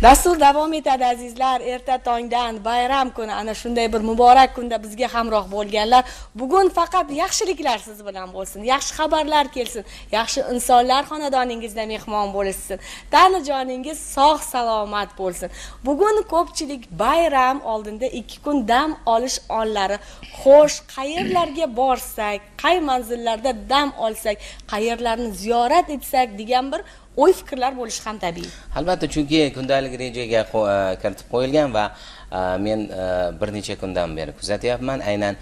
Dastur davom etadi azizlar. Erta tongdan bayram kuni, ana shunday bir muborak kunda bizga hamroh bo'lganlar, bugun faqat yaxshiliklar siz bilan bo'lsin, yaxshi xabarlar kelsin, yaxshi insonlar xonadoningizda mehmon bo'lishsin, tani joningiz sog' salomat bo'lsin. Bugun ko'pchilik bayram oldinda 2 kun dam olish onlari. Xo'sh, qayerlarga borsak, qay manzillarda dam olsak, qayerlarni ziyorat etsak degan bir o'y fikrlar bo'lishi ham tabiiy. Albatta, chunki kundalik rejaga kiritib qo'yilgan va men bir necha kundan beri kuzatyapman. Aynan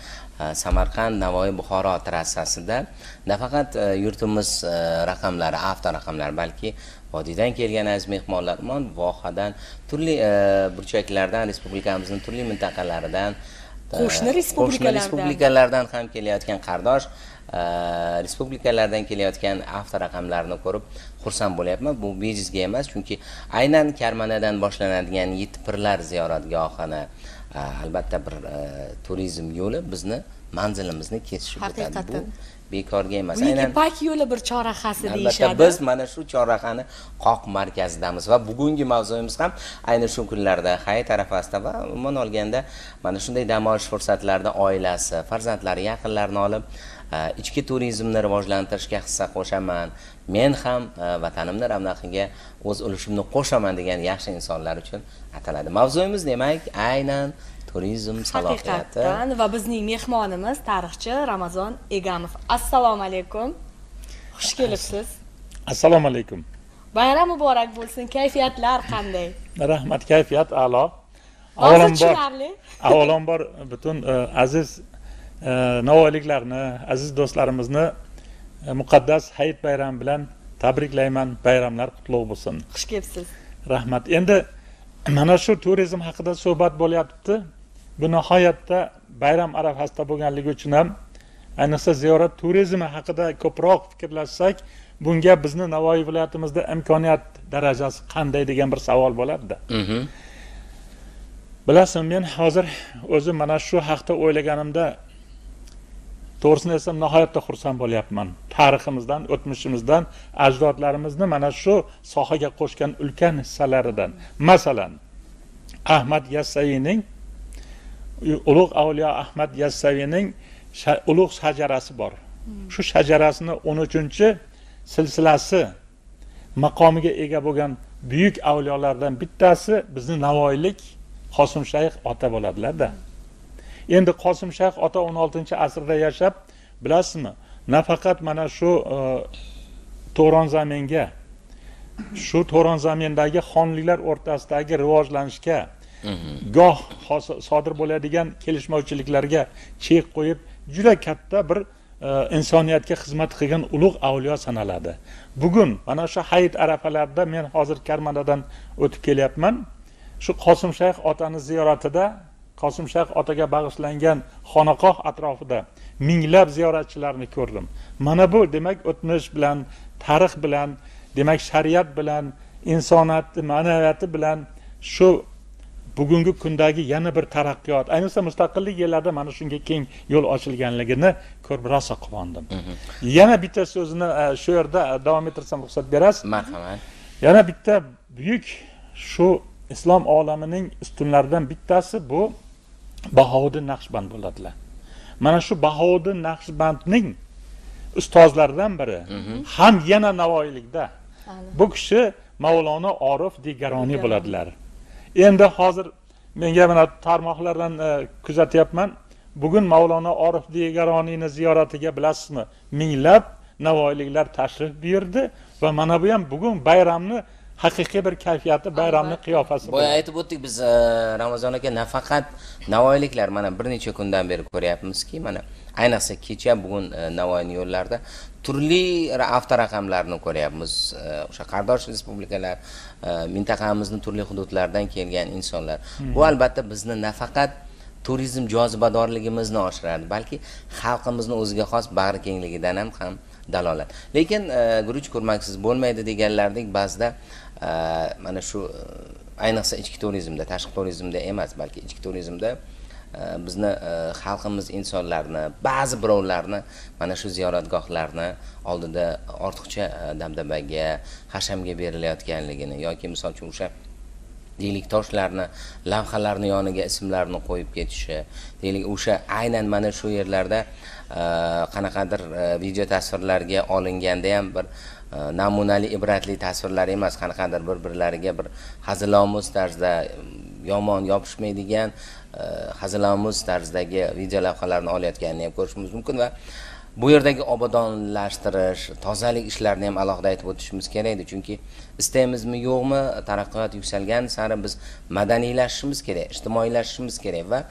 Samarqand, Navoiy, Buxoro trassasida nafaqat yurtimiz raqamlari, avtoraqamlar, balki vodiydan kelgan aziz mehmonlar, umuman vohadan, turli burchaklardan, respublikamizning turli mintaqalaridan, qo'shni respublikalardan ham kelayotgan qardosh respublikalardan kelayotgan avtoraqamlarni ko'rib xursand bo'lyapman. Bu bejizga emas, chunki aynan Karmanadan boshlanadigan Yetti pirlar ziyoratgohini albatta bir turizm yo'li bizni manzilimizni kesishib o'tadi. Bu bekorga emas. Aynan Ipak yo'li bir chorrahasi deyishadi. Albatta, biz mana shu chorrahani qoq markazidamiz va bugungi mavzuyimiz ham ayni shu kunlarda, hayit arafasida va umuman olganda mana shunday dam olish fursatlarida oilasi, farzandlari, yaqinlarini olib ichki turizmni rivojlantirishga hissa qo'shaman, men ham vatanimni ravnaqiga o'z ulushimni qo'shaman degan yaxshi insonlar uchun ataladi. Mavzuyimiz demak aynan turizm salohiyati. Haqiqatan va bizning mehmonimiz tarixchi Ramazon Egamov. Assalomu alaykum. Xush kelibsiz. Assalomu alaykum. Bayram muborak bo'lsin. Kayfiyatlar qanday? Rahmat, kayfiyat a'lo. Avvalambor butun aziz navoiyliklarni, aziz do'stlarimizni muqaddas hayit bayrami bilan tabriklayman. Bayramlar qutlug' bo'lsin. Xush kelibsiz. Rahmat. Endi mana shu turizm haqida suhbat bo'lyapti. Bu nihoyatda bayram arafasida bo'lganligi uchun ham ayniqsa ziyorat turizmi haqida ko'proq fikrlashsak, bunga bizni Navoiy viloyatimizda imkoniyat darajasi qanday degan bir savol bo'lardi. Bilasizmi, men hozir o'zim mana shu haqda o'ylaganimda to'g'risini aytsam nihoyatda xursand bo'lyapman. Tariximizdan, o'tmishimizdan, ajdodlarimizni mana shu sohaga qo'shgan ulkan hissalaridan. Masalan, Ahmad Yassaviyning, ulug' avliyo Ahmad Yassaviyning ulug' shajarasi bor. Shu shajarasini 13-silsilasi maqomiga ega bo'lgan buyuk avliyolardan bittasi bizni navoiylik Qosim Shayx ota bo'ladilar-da. Endi Qosim Shayx ota 16-asrda yashab, bilasizmi, nafaqat mana shu To'ron zaminga, shu To'ron zamindagi xonliklar o'rtasidagi rivojlanishga, goh sodir bo'ladigan kelishmovchiliklarga chek qo'yib, juda katta bir insoniyatga xizmat qilgan ulug' avliyo sanaladi. Bugun mana shu hayit arafalarida men hozir Karmanadan o'tib kelyapman. Shu Qosim Shayx otani ziyoratida, Qosim Shayx otaga bag'ishlangan xonaqoh atrofida minglab ziyoratchilarni ko'rdim. Mana bu demak o'tmish bilan, tarix bilan, demak shariat bilan, insoniyat ma'naviyati bilan shu bugungi kundagi yana bir taraqqiyot, ayniqsa mustaqillik yillarida mana shunga keng yo'l ochilganligini ko'rib rosa quvondim. Yana bitta so'zini shu yerda davom ettirsam ruxsat berasiz? Marhamat. Yana bitta buyuk shu islom olamining ustunlaridan bittasi bu Bahovuddin Naqshband bo'ladilar. Mana shu Bahovuddin Naqshbandning ustozlaridan biri ham yana Navoiylikda. Bu kishi Mavlono Orif Digaroniy bo'ladilar. Endi hozir menga mana tarmoqlardan kuzatyapman. Bugun Mavlono Orif Digaroniyni ziyoratiga bilasizmi, minglab navoiyliklar tashrif buyurdi va mana bu ham bugun bayramni haqiqiy bir kayfiyati, bayramni qiyofasi. Boya aytib o'tdik biz Ramazon aka, nafaqat navoiyliklar, mana bir necha kundan beri ko'ryapmizki, mana ayniqsa kecha bugun Navoiyning yo'llarida turli avtoraqamlarni ko'ryapmiz. O'sha qardosh respublikalar, mintaqamizning turli hududlaridan kelgan insonlar. Bu albatta bizni nafaqat turizm jozibadorligimizni oshiradi, balki xalqimizni o'ziga xos bag'rikengligidan ham dalolat. Lekin guruch ko'rmaksiz bo'lmaydi deganlardek, ba'zida mana shu ayniqsa ichki turizmda, tashqi turizmda emas, balki ichki turizmda bizni xalqimiz insonlarni, ba'zi birovlarni mana shu ziyoratgohlarni oldida ortiqcha dabdabaga, hashamga berilayotganligini yoki misol uchun o'sha Deylik, toshlarni, lavhalarni yoniga ismlarni qo'yib ketishi, deylik, o'sha aynan mana shu yerlarda qanaqadir video tasvirlarga olinganda ham bir namunali, ibratli tasvirlar emas, qanaqadir bir-birlariga bir hazilomuz tarzda, yomon yopishmaydigan hazilomuz tarzdagi video lavhalarni olayotganini ham ko'rishimiz mumkin va bu yerdagi obodonlashtirish, tozalik ishlarini ham alohida aytib o'tishimiz kerak edi. Chunki istaymizmi yo'qmi, taraqqiyot yuksalgan sari biz madaniylashishimiz kerak, ijtimoiylashishimiz kerak va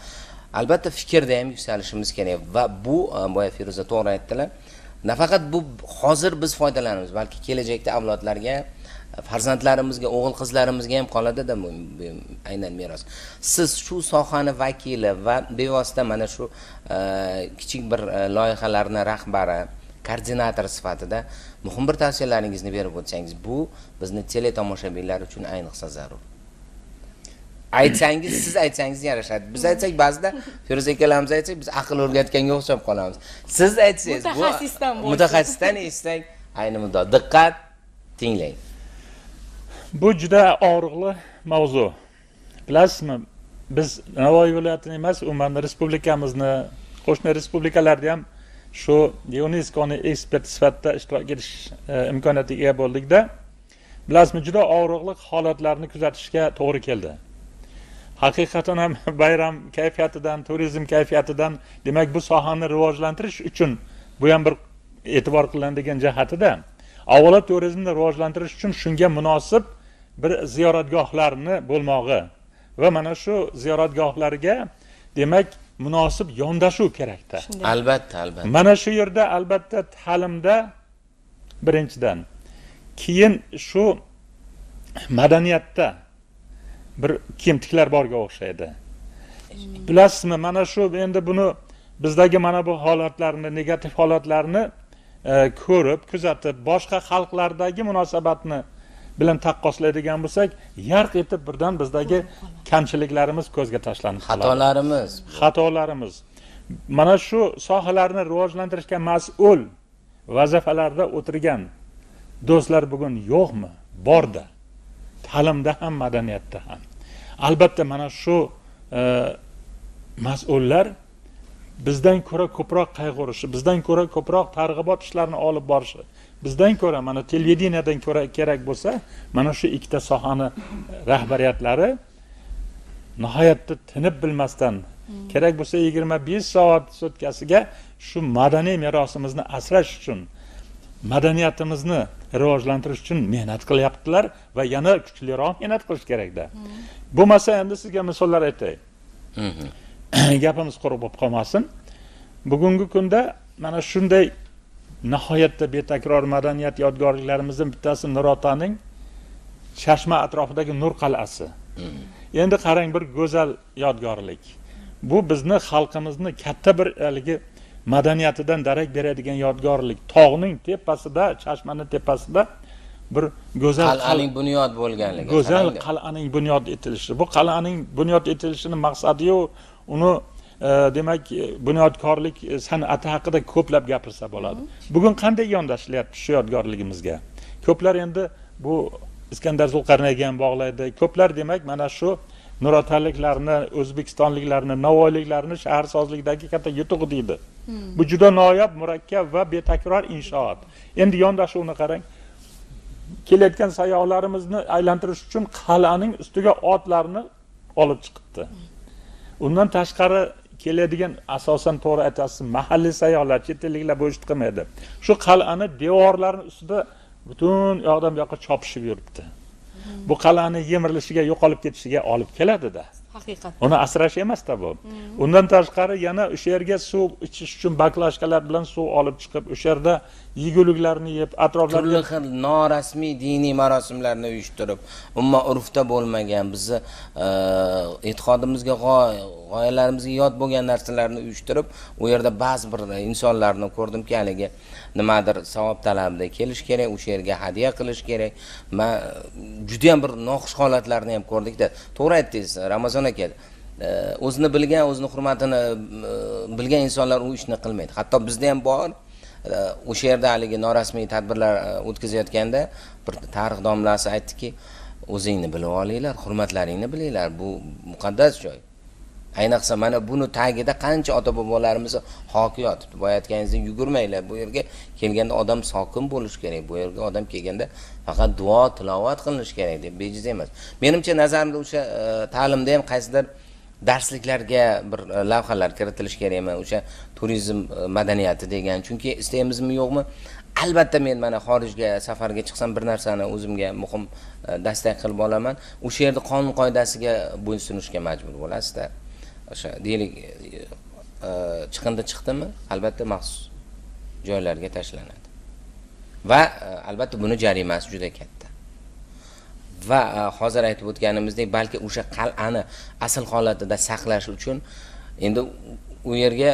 albatta fikrda ham yuksalishimiz kerak. Va bu boya Feruza to'g'ri aytdilar, nafaqat bu hozir biz foydalanamiz, balki kelajakda avlodlarga, farzandlarimizga, o'g'il qizlarimizga ham qoladida bu aynan meros. Siz shu sohani vakili va bevosita mana shu kichik bir loyihalarni rahbari, koordinator sifatida muhim bir tavsiyalaringizni berib o'tsangiz, bu bizni teletomoshabinlar uchun ayniqsa zarur. Aytsangiz, siz aytsangiz yarashadi. Biz aytsak ba'zida Feruza ikkalamiz aytsak, biz aql o'rgatganga o'xshab qolamiz. Siz aytsangiz, mutaxassisdan bo'lsin. Mutaxassisdan eshitsak, ayni muddao. Diqqat, tinglang. Bu juda og'riqli mavzu. Bilasizmi, biz Navoiy viloyatini emas, umuman respublikamizni, qo'shni respublikalarda ham shu YUNESKOni ekspert sifatida ishtirok etish imkoniyatiga ega bo'ldikda, bilasizmi, juda og'riqli holatlarni kuzatishga to'g'ri keldi. Haqiqatan ham bayram kayfiyatidan, turizm kayfiyatidan, demak bu sohani rivojlantirish uchun bu ham bir e'tibor qilinadigan jihatida. Avvalo turizmni rivojlantirish uchun shunga munosib bir ziyoratgohlarni bo'lmog'i va mana shu ziyoratgohlarga demak munosib yondashuv kerakda. Albatta, albatta. Mana shu yerda albatta ta'limda birinchidan, keyin shu madaniyatda bir kemtiklar borga o'xshaydi. Bilasizmi, mana shu endi buni bizdagi mana bu holatlarni, negativ holatlarni ko'rib, kuzatib, boshqa xalqlardagi munosabatni bilan taqqoslaydigan bo'lsak, yarq etib birdan bizdagi kamchiliklarimiz ko'zga tashlanib qoladi. Xatolarimiz. Xatolarimiz. Mana shu sohalarni rivojlantirishga mas'ul vazifalarda o'tirgan do'stlar bugun yo'qmi? Borda. Ta'limda ham, madaniyatda ham. Albatta mana shu mas'ullar bizdan ko'ra ko'proq qayg'urishi, bizdan ko'ra ko'proq targ'ibot ishlarini olib borishi, bizdan ko'ra mana televideniyadan ko'ra kerak bo'lsa, mana shu ikkita sohani rahbariyatlari nihoyatda tinib bilmasdan, kerak bo'lsa 25 soat sutkasiga shu madaniy merosimizni asrash uchun, madaniyatimizni rivojlantirish uchun mehnat qilyaptilar va yana kuchliroq mehnat qilish kerakda. Bo'lmasa endi sizga misollar aytay. Gapimiz quruq bo'lib qolmasin. Bugungi kunda mana shunday nihoyatda betakror madaniyat yodgorliklarimizdan bittasi Nurotaning Chashma atrofidagi Nur qal'asi. Endi qarang, bir go'zal yodgorlik. Bu bizni xalqimizni katta bir haligi madaniyatidan darak beradigan yodgorlik. Tog'ning tepasida, chashmaning tepasida bir go'zal qal'aning bunyod bo'lganligi. Go'zal qal'aning bunyod etilishi. Bu qal'aning bunyod etilishining maqsadi-yu uni demak bunyodkorlik san'ati haqida ko'plab gapirsa bo'ladi. Bugun qanday yondashilyapti shu yodgorligimizga? Ko'plar endi bu Iskandar Zulqarnayga ham bog'laydi. Ko'plar demak mana shu Nurotaliklarni, O'zbekistonliklarni, Navoiyliklarni shaharsozlikdagi katta yutug'i deydi. Bu juda noyob, murakkab va betakror inshoot. Endi yondashuvni qarang. Kelayotgan sayyohlarimizni aylantirish uchun qal'aning ustiga otlarni olib chiqibdi. Undan tashqari keladigan, asosan to'g'ri aytasiz, mahalliy sayyohlar, chet elliklar bu ishni qilmaydi. Shu qal'ani devorlarining ustida butun yoqdan bu yoqqa chopishib yuribdi. Bu qal'ani yemirilishiga, yo'qolib ketishiga olib keladida. Haqiqat. Uni asrash emasda bu. Undan tashqari yana o'sha yerga suv ichish uchun baklashkalar bilan suv olib chiqib, o'sha yerda yeguliklarni yeb, atroflarga turli xil norasmiy diniy marosimlarni uyushtirib, umuman urfda bo'lmagan, bizni e'tiqodimizga, g'oyalarimizga yod bo'lgan narsalarni uyushtirib, u yerda ba'zi bir insonlarni ko'rdimki, haligi nimadir savob talabida kelish kerak, o'sha yerga hadya qilish kerak. Men juda ham bir noxush holatlarni ham ko'rdikda. To'g'ri aytdingiz, Ramazon aka, o'zini bilgan, o'zini hurmatini bilgan insonlar u ishni qilmaydi. Hatto bizda ham bor. O'sha yerda haligi norasmiy tadbirlar o'tkazayotganda bir tarix domlasi aytdiki, O'zingni bilib olinglar, hurmatlaringni bilinglar. Bu muqaddas joy. Ayniqsa mana buni tagida qancha ota-bobolarimiz hoki yotibdi. Boya aytganingizdek yugurmanglar. Bu yerga kelganda odam sokin bo'lishi kerak. Bu yerga odam kelganda faqat duo, tilovat qilinishi kerak deb bejiz emas. Menimcha nazarimda o'sha ta'limda ham qaysidir darsliklarga bir lavhalar kiritilishi kerakmi? O'sha turizm madaniyati degan. Chunki istaymizmi yo'qmi? Albatta men mana xorijga safarga chiqsam bir narsani o'zimga muhim dastak qilib olaman. O'sha yerda qonun qoidasiga bo'ysunishga majbur bo'lasizda. O'sha deylik chiqindi chiqdimi, albatta maxsus joylarga tashlanadi. Va albatta buni jarimasi juda katta. Va hozir aytib o'tganimizdek, balki o'sha qal'ani asl holatida saqlash uchun endi u yerga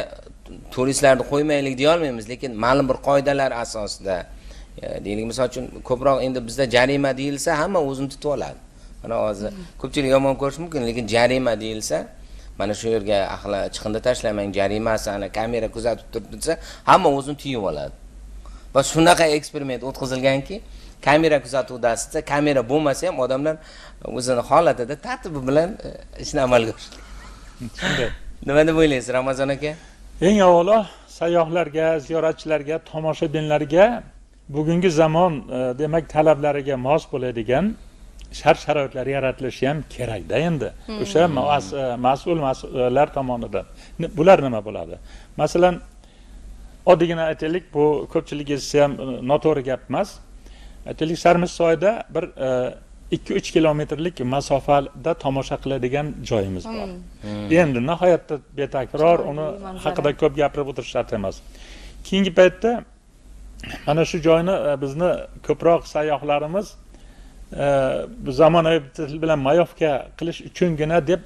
turistlarni qo'ymaylik deya olmaymiz, lekin ma'lum bir qoidalar asosida, deylik, misol uchun ko'proq endi bizda jarima deyilsa hamma o'zini tutib oladi. Mana hozir ko'pchilik yomon ko'rishi mumkin, lekin jarima deyilsa, mana shu yerga ahli chiqindi tashlamang, jarimasi ana kamera kuzatib turibdi desa, hamma o'zini tiyib oladi. Va shunaqa eksperiment o'tkazilganki, kamera kuzatuvda kamera bo'lmasa ham odamlar o'zini holatida tartibi bilan ishni amalga oshiradi. Shunday. Nima deb o'ylaysiz, Ramazon aka? Eng avvalo sayyohlarga, ziyoratchilarga, tomoshabinlarga bugungi zamon demak talablariga mos bo'ladigan shart-sharoitlar yaratilishi ham kerakda endi. O'sha mas'ullar tomonidan. Bular nima bo'ladi? Masalan, oddiygina aytaylik, bu ko'pchilik eshitsa ham noto'g'ri gap emas. Aytaylik, Sarmisoyda bir 2-3 kilometrlik masofada tomosha qiladigan joyimiz bor. Endi nihoyatda betakror, uni haqida ko'p gapirib o'tirish shart emas. Keyingi paytda mana shu joyni bizni ko'proq sayyohlarimiz zamonaviy til bilan mayovka qilish uchungina deb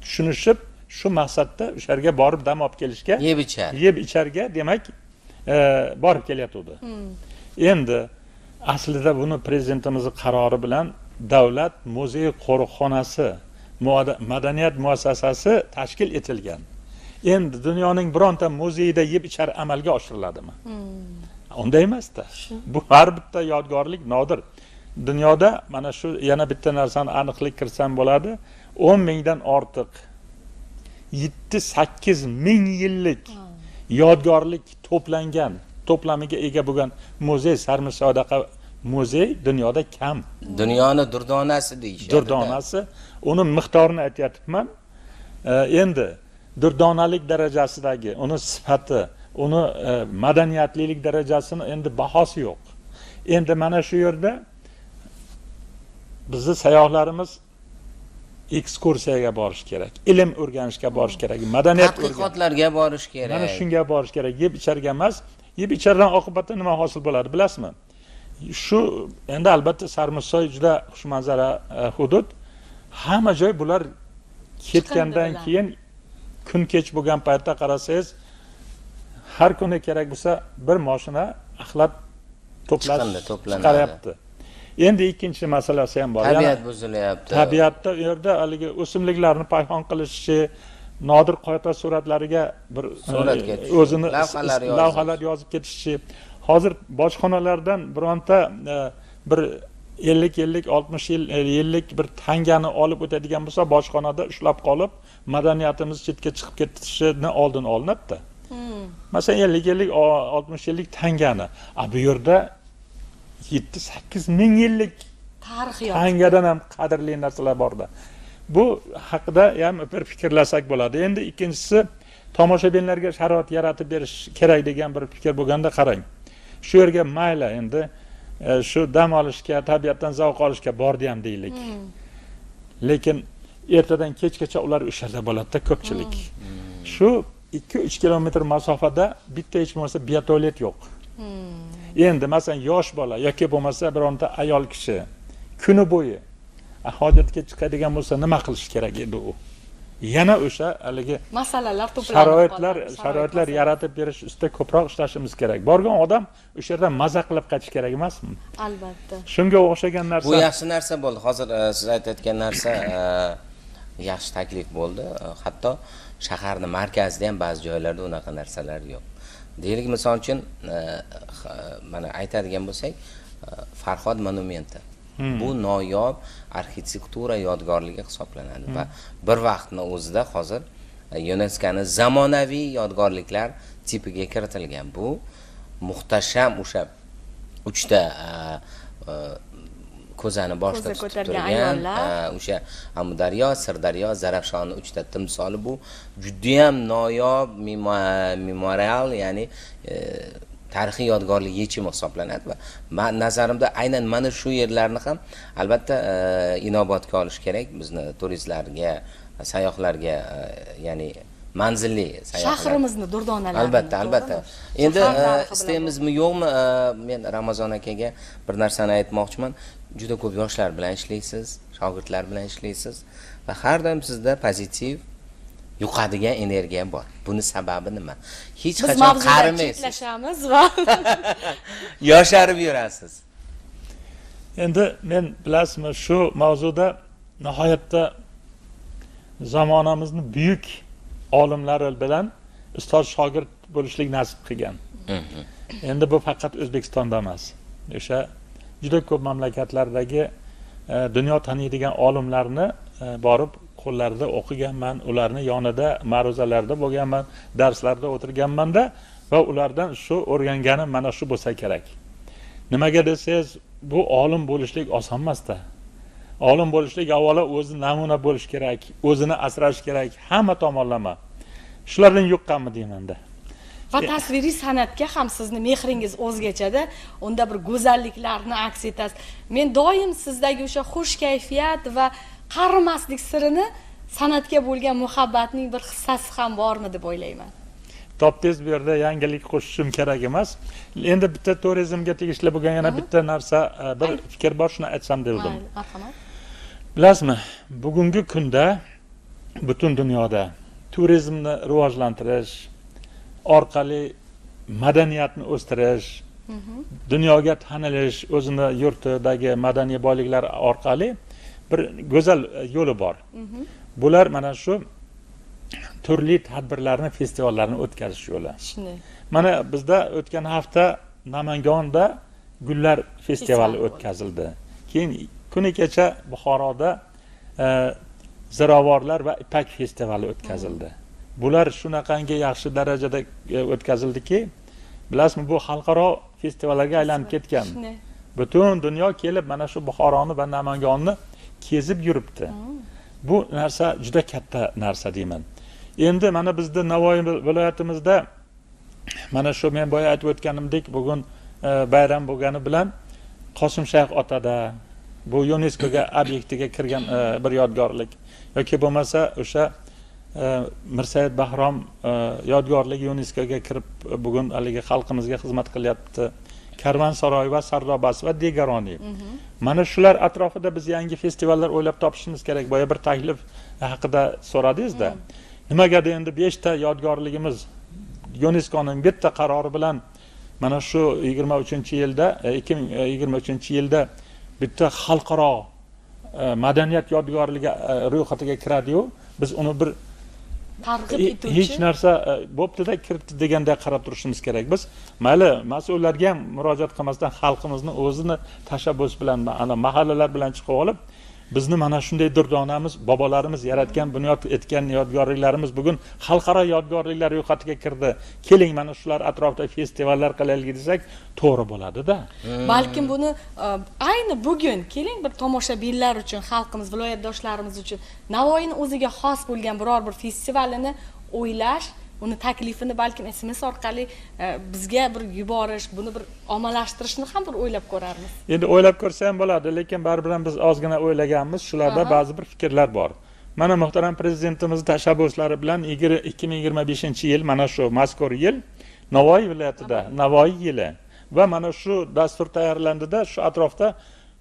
tushunishib, shu maqsadda o'sha yerga borib dam olib kelishga, yeb icharga demak borib kelyotdi. Endi aslida buni prezidentimizning qarori bilan davlat muzey qo'riqxonasi, madaniyat muassasasi tashkil etilgan. Endi dunyoning bironta muzeyida yeb ichar amalga oshiriladimi? Unday emasda. Bu har bitta yodgorlik nodir. Dunyoda mana shu yana bitta narsani aniqlik kirsam bo'ladi. 10 mingdan ortiq 7-8 ming yillik yodgorlik to'plangan, to'plamiga ega bo'lgan muzey Sarmisoydaqa muzey dunyoda kam. Dunyoni durdonasi deyishadi. Durdonasi, uni miqdorini aytyapman. Endi durdonalik darajasidagi uni sifati, uni madaniyatlilik darajasini endi bahosi yo'q. Endi mana shu yerda bizni sayyohlarimiz ekskursiyaga borish kerak, ilm o'rganishga borish kerak, madaniyat tadqiqotlarga borish kerak. Mana shunga borish kerak, yeb icharga emas. Yeb ichardan oqibatda nima hosil bo'ladi bilasizmi? Shu endi albatta Sarmisoy juda xushmanzara hudud. Hamma joy bular ketgandan keyin kun kech bo'lgan paytda qarasangiz, har kuni kerak bo'lsa bir mashina axlat to'plash chiqaryapti. Endi ikkinchi masalasi ham bor. Tabiat buzilyapti. Tabiatda u yerda haligi o'simliklarni payhon qilishi, nodir qoyata suratlariga bir o'zini lavhalar yozib ketishi. Hozir bojxonalardan bironta bir 50 yillik, 60 yillik bir tangani olib o'tadigan bo'lsa, bojxonada ushlab qolib, madaniyatimiz chetga chiqib ketishini oldini olinadi. Masalan, 50 yillik, 60 yillik tangani. A bu yerda 7-8 ming yillik tarix yo'q. Tangadan ham qadrli narsalar borda. Bu haqida ham bir fikrlasak bo'ladi. Endi ikkinchisi, tomoshabinlarga sharoit yaratib berish kerak degan bir fikr bo'lganda qarang. Shu yerga mayli endi shu dam olishga, tabiatdan zavq olishga bordi ham deylik. Lekin ertadan kechgacha ular o'sha yerda bo'ladi-da ko'pchilik. Shu 2-3 kilometr masofada bitta hech bo'lmasa biotoalet yo'q. Endi masalan yosh bola yoki bo'lmasa bironta ayol kishi kuni bo'yi hojatga chiqadigan bo'lsa nima qilish kerak edi u? Yana o'sha haligi masalalar to'planib sharoitlar yaratib berish ustida ko'proq ishlashimiz kerak. Borgan odam o'sha yerdan maza qilib qaytish kerak emasmi? Albatta. Shunga o'xshagan narsa. Bu yaxshi narsa bo'ldi. Hozir siz aytayotgan narsa yaxshi taklif bo'ldi. Hatto shaharning markazida ham ba'zi joylarda unaqa narsalar yo'q. Deylik, misol uchun mana aytadigan bo'lsak, Farhod monumenti. Bu noyob arxitektura yodgorligi hisoblanadi va bir vaqtni o'zida hozir YUNESKOni zamonaviy yodgorliklar tipiga kiritilgan. Bu muhtasham o'sha uchta ko'zani boshida tutib turgan o'sha Amudaryo, Sirdaryo, Zarafshonni uchta timsoli, bu judayam noyob memorial, ya'ni tarixiy yodgorlik yechimi hisoblanadi va nazarimda aynan mana shu yerlarni ham albatta inobatga olish kerak bizni turistlarga, sayyohlarga, ya'ni manzilli sayyohlar. Shahrimizni durdonalarini. Albatta, albatta. Endi istaymizmi yo'qmi, men Ramazon akaga bir narsani aytmoqchiman. Juda ko'p yoshlar bilan ishlaysiz, shogirdlar bilan ishlaysiz va har doim sizda pozitiv yuqadigan energiya bor. Buni sababi nima? Hech qachon qarimaysiz. Biz va yosharib yurasiz. Endi men bilasizmi, shu mavzuda nihoyatda zamonamizni buyuk olimlari bilan ustoz shogird bo'lishlik nasib qilgan. Endi bu faqat O'zbekistonda emas. O'sha juda ko'p mamlakatlardagi dunyo taniydigan olimlarni borib qo'llarida o'qiganman, ularni yonida ma'ruzalarda bo'lganman, darslarda o'tirganmanda va ulardan shu o'rganganim mana shu bo'lsa kerak. Nimaga desangiz, bu olim bo'lishlik oson emas-da. Olim bo'lishlik avvalo o'zi namuna bo'lish kerak, o'zini asrash kerak, hamma tomonlama. Shulardan yuqqanmi deymanda. Va tasviriy san'atga ham sizni mehringiz o'zgachada, unda bir go'zalliklarni aks etasiz. Men doim sizdagi o'sha xush kayfiyat va qarimaslik sirini san'atga bo'lgan muhabbatning bir hissasi ham bormi deb o'ylayman. Topdingiz, bu yerda yangilik qo'shishim kerak emas. Endi bitta turizmga tegishli bo'lgan yana bitta narsa, bir fikr bor, shuni aytsam dedim. Marhamat. Bilasizmi, bugungi kunda butun dunyoda turizmni rivojlantirish orqali madaniyatni o'stirish, dunyoga tanilish, o'zini yurtidagi madaniy boyliklar orqali bir go'zal yo'li bor. Bular mana shu turli tadbirlarni, festivallarni o'tkazish yo'li. Shunday. Mana bizda o'tgan hafta Namanganda gullar festivali o'tkazildi. Keyin kuni kecha Buxoroda ziravorlar va ipak festivali o'tkazildi. Bular shunaqangi yaxshi darajada o'tkazildiki, bilasizmi, bu xalqaro festivallarga aylanib ketgan. Butun dunyo kelib mana shu Buxoroni va Namangonni kezib yuribdi. Bu narsa juda katta narsa deyman. Endi mana bizda Navoiy viloyatimizda mana shu men boya aytib o'tganimdek, bugun bayram bo'lgani bilan Qosim Shayx otada bu YUNESKOga obyektiga kirgan bir yodgorlik yoki bo'lmasa o'sha Mirsaid Bahrom yodgorligi YUNESKOga kirib bugun haligi xalqimizga xizmat qilyapti. Karvonsaroy va Sardobasi va Degaroniy. Mana shular atrofida biz yangi festivallar o'ylab topishimiz kerak. Boya bir taklif haqida so'radingiz-da. Nimagadir endi 5 ta yodgorligimiz YUNESKOning bitta qarori bilan mana shu 23-yilda 2023-yilda bitta xalqaro madaniyat yodgorligi ro'yxatiga kiradi-yu, biz uni bir targ'ib etuvchi hech narsa bo'pti-da kiribdi deganda qarab turishimiz kerak. Biz mayli mas'ullarga ham murojaat qilmasdan xalqimizni o'zini tashabbus bilan, ana mahallalar bilan chiqib olib, bizni mana shunday durdonamiz, bobolarimiz yaratgan, bunyod etgan yodgorliklarimiz bugun xalqaro yodgorliklar ro'yxatiga kirdi. Keling mana shular atrofida festivallar qilaylik desak, to'g'ri bo'ladi-da. Balkim buni ayni bugun keling bir tomoshabinlar uchun, xalqimiz, viloyatdoshlarimiz uchun Navoiyning o'ziga xos bo'lgan biror bir festivalini o'ylash, uni taklifini balkim SMS orqali bizga bir yuborish, buni bir ommalashtirishni ham bir o'ylab ko'rarmiz. Endi o'ylab ko'rsa ham bo'ladi, lekin baribir ham biz ozgina o'ylaganmiz, shularda ba'zi bir fikrlar bor. Mana muhtaram prezidentimiz tashabbuslari bilan 2025-yil, mana shu mazkur yil Navoiy viloyatida Navoiy yili va mana shu dastur tayyorlandida, shu atrofda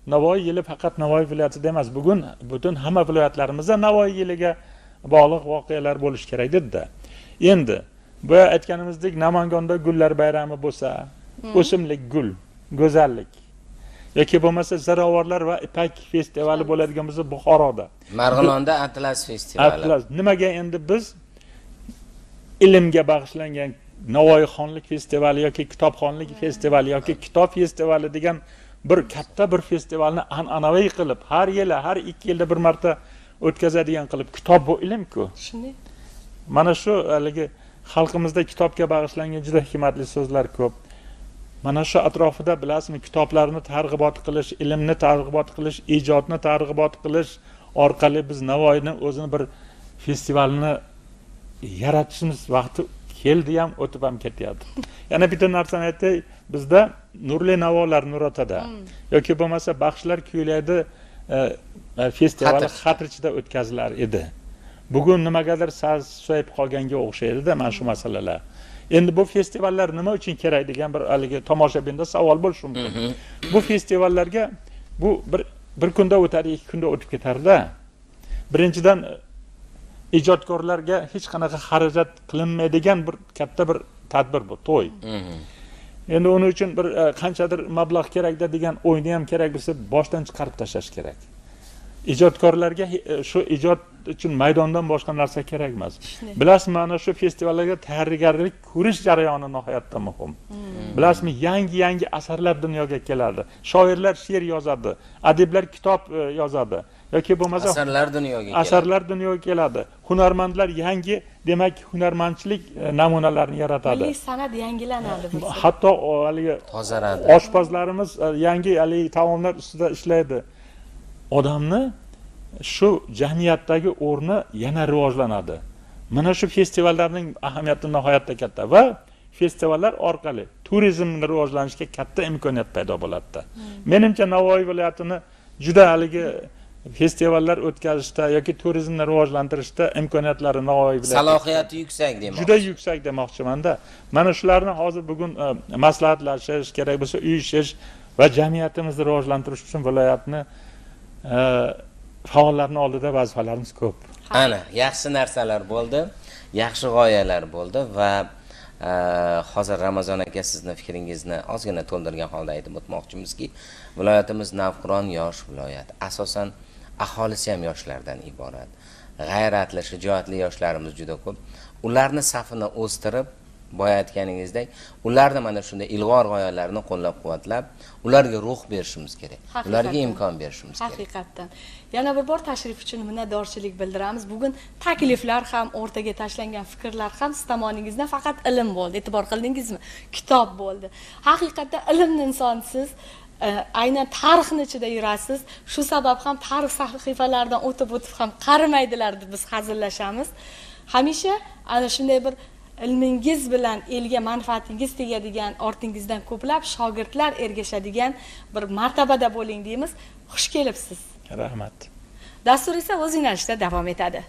Navoiy yili faqat Navoiy viloyatida emas, bugun butun hamma viloyatlarimizda Navoiy yiliga bog'liq voqealar bo'lishi kerak dedi. Endi boya aytganimizdek, Namanganda gullar bayrami bo'lsa, o'simlik gul, go'zallik yoki bo'lmasa ziravorlar va ipak festivali bo'ladigan bo'lsa Buxoroda, Marg'ilonda Atlas festivali. Atlas. Nimaga endi biz ilmga bag'ishlangan Navoiyxonlik festivali yoki kitobxonlik festivali yoki kitob festivali degan Bir katta bir festivalni an'anaviy qilib, har yili, har 2 yilda bir marta o'tkazadigan qilib, kitob bu ilm-ku. Shunday. Mana shu haligi xalqimizda kitobga bag'ishlangan juda hikmatli so'zlar ko'p. Mana shu atrofida bilasizmi, kitoblarni targ'ibot qilish, ilmni targ'ibot qilish, ijodni targ'ibot qilish orqali biz Navoiyni o'zini bir festivalini yaratishimiz vaqti keldi ham, o'tib ham ketyapti. Yana bitta narsani aytay, bizda Nurli Navolar Nurotada yoki bo'lmasa Baxshilar kuylaydi festivali Xatirchida o'tkazilar edi. Bugun nimagadir sal susayib qolganga o'xshaydi-da mana shu masalalar. Endi bu festivallar nima uchun kerak degan bir haligi tomoshabinda savol bo'lishi mumkin. Bu festivallarga bu bir kunda o'tadi, 2 kunda o'tib ketarda. Birinchidan ijodkorlarga hech qanaqa xarajat qilinmaydigan bir katta bir tadbir bu, to'y. Endi uning uchun bir qanchadir mablag' kerakda degan o'yni ham kerak bo'lsa boshdan chiqarib tashlash kerak. Ijodkorlarga shu ijod uchun maydondan boshqa narsa kerak emas. Bilasizmi, mana shu festivallarga tayyorgarlik ko'rish jarayoni nihoyatda muhim. Bilasizmi, yangi-yangi asarlar dunyoga keladi. Shoirlar she'r yozadi, adiblar kitob yozadi yoki bo'lmasa asarlar dunyoga keladi. Asarlar dunyoga keladi. Hunarmandlar yangi, demak, hunarmandchilik namunalarini yaratadi. Milliy san'at yangilanadi. Hatto haligi tozaradi. Oshpazlarimiz yangi haligi taomlar ustida ishlaydi. Odamni shu jamiyatdagi o'rni yana rivojlanadi. Mana shu festivallarning ahamiyati nihoyatda katta va festivallar orqali turizmni rivojlanishga katta imkoniyat paydo bo'ladi. Menimcha Navoiy viloyatini juda haligi festivallar o'tkazishda yoki turizmni rivojlantirishda imkoniyatlari Navoiy viloyati salohiyati yuksak demoqchi. Juda yuksak demoqchimanda. Mana shularni hozir bugun maslahatlashish kerak bo'lsa, uyushish va jamiyatimizni rivojlantirish uchun viloyatni faollarning oldida vazifalarimiz ko'p. Ana, yaxshi narsalar bo'ldi, yaxshi g'oyalar bo'ldi va hozir Ramazon aka sizni fikringizni ozgina to'ldirgan holda aytib o'tmoqchimizki, viloyatimiz navqiron yosh viloyat. Asosan aholisi ham yoshlardan iborat. G'ayratli, shijoatli yoshlarimiz juda ko'p. Ularni safini o'stirib, boya aytganingizdek, ularni mana shunday ilg'or g'oyalarni qo'llab-quvvatlab, ularga ruh berishimiz kerak. Ularga imkon berishimiz kerak. Haqiqatdan. Yana bir bor tashrif uchun minnatdorchilik bildiramiz. Bugun takliflar ham, o'rtaga tashlangan fikrlar ham siz tomoningizdan faqat ilm bo'ldi. E'tibor qildingizmi? Kitob bo'ldi. Haqiqatda ilmni insonsiz, aynan tarixni ichida yurasiz. Shu sabab ham tarix sahifalaridan o'tib-o'tib ham qarimaydilar deb biz hazillashamiz. Hamisha ana shunday bir ilmingiz bilan elga manfaatingiz tegadigan, ortingizdan ko'plab shogirdlar ergashadigan bir martabada bo'ling deymiz. Xush kelibsiz. Rahmat. Dastur esa o'z yo'nalishida davom etadi.